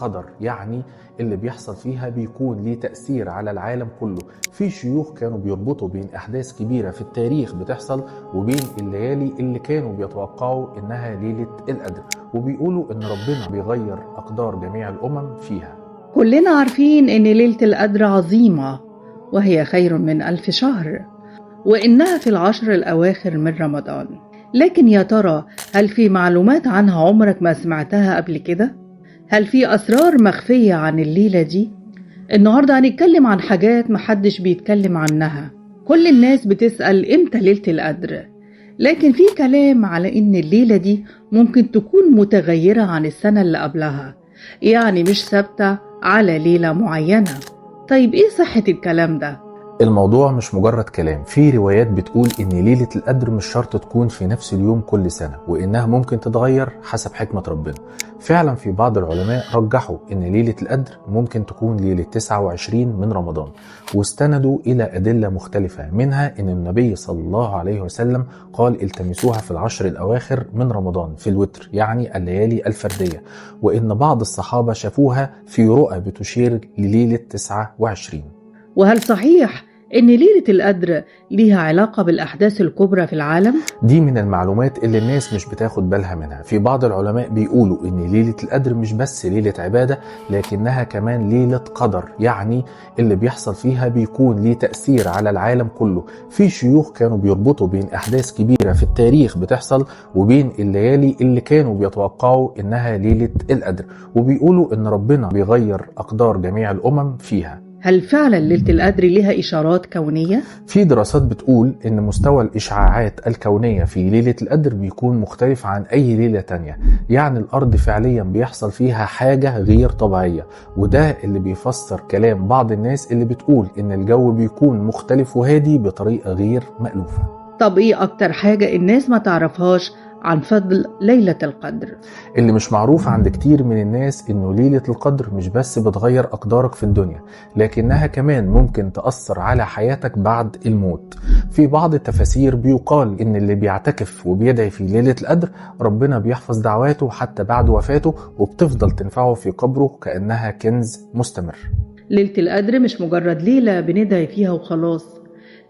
قدر، يعني اللي بيحصل فيها بيكون ليه تأثير على العالم كله. في شيوخ كانوا بيربطوا بين أحداث كبيرة في التاريخ بتحصل وبين الليالي اللي كانوا بيتوقعوا إنها ليلة القدر، وبيقولوا إن ربنا بيغير أقدار جميع الأمم فيها. كلنا عارفين إن ليلة القدر عظيمة وهي خير من 1000 شهر، وإنها في العشر الأواخر من رمضان. لكن يا ترى هل في معلومات عنها عمرك ما سمعتها قبل كده؟ هل في أسرار مخفية عن الليلة دي؟ النهاردة هنتكلم عن حاجات محدش بيتكلم عنها. كل الناس بتسأل إمتى ليلة القدر، لكن في كلام على إن الليلة دي ممكن تكون متغيرة عن السنة اللي قبلها، يعني مش ثابتة على ليلة معينة. طيب إيه صحة الكلام ده؟ الموضوع مش مجرد كلام، في روايات بتقول إن ليلة القدر مش شرط تكون في نفس اليوم كل سنة، وإنها ممكن تتغير حسب حكمة ربنا. فعلا في بعض العلماء رجحوا إن ليلة القدر ممكن تكون ليلة 29 من رمضان، واستندوا إلى أدلة مختلفة، منها إن النبي صلى الله عليه وسلم قال التمسوها في العشر الأواخر من رمضان في الوتر، يعني الليالي الفردية، وإن بعض الصحابة شافوها في رؤى بتشير لليلة 29. وهل صحيح إن ليلة القدر ليها علاقة بالأحداث الكبرى في العالم؟ دي من المعلومات اللي الناس مش بتاخد بالها منها. في بعض العلماء بيقولوا إن ليلة القدر مش بس ليلة عبادة، لكنها كمان ليلة قدر، يعني اللي بيحصل فيها بيكون ليه تأثير على العالم كله. في شيوخ كانوا بيربطوا بين أحداث كبيرة في التاريخ بتحصل وبين الليالي اللي كانوا بيتوقعوا إنها ليلة القدر، وبيقولوا إن ربنا بيغير أقدار جميع الأمم فيها. هل فعلا ليلة القدر لها إشارات كونية؟ في دراسات بتقول إن مستوى الإشعاعات الكونية في ليلة القدر بيكون مختلف عن أي ليلة تانية، يعني الأرض فعليا بيحصل فيها حاجة غير طبيعية، وده اللي بيفسر كلام بعض الناس اللي بتقول إن الجو بيكون مختلف وهادي بطريقة غير مألوفة. طب إيه أكتر حاجة الناس ما تعرفهاش عن فضل ليلة القدر؟ اللي مش معروف عند كتير من الناس إنه ليلة القدر مش بس بتغير أقدارك في الدنيا، لكنها كمان ممكن تأثر على حياتك بعد الموت. في بعض التفاسير بيقال إن اللي بيعتكف وبيدعي في ليلة القدر ربنا بيحفظ دعواته حتى بعد وفاته، وبتفضل تنفعه في قبره كأنها كنز مستمر. ليلة القدر مش مجرد ليلة بندعي فيها وخلاص،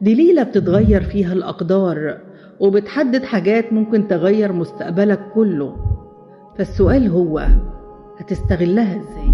دي ليلة بتتغير فيها الأقدار وبتحدد حاجات ممكن تغير مستقبلك كله. فالسؤال هو هتستغلها ازاي؟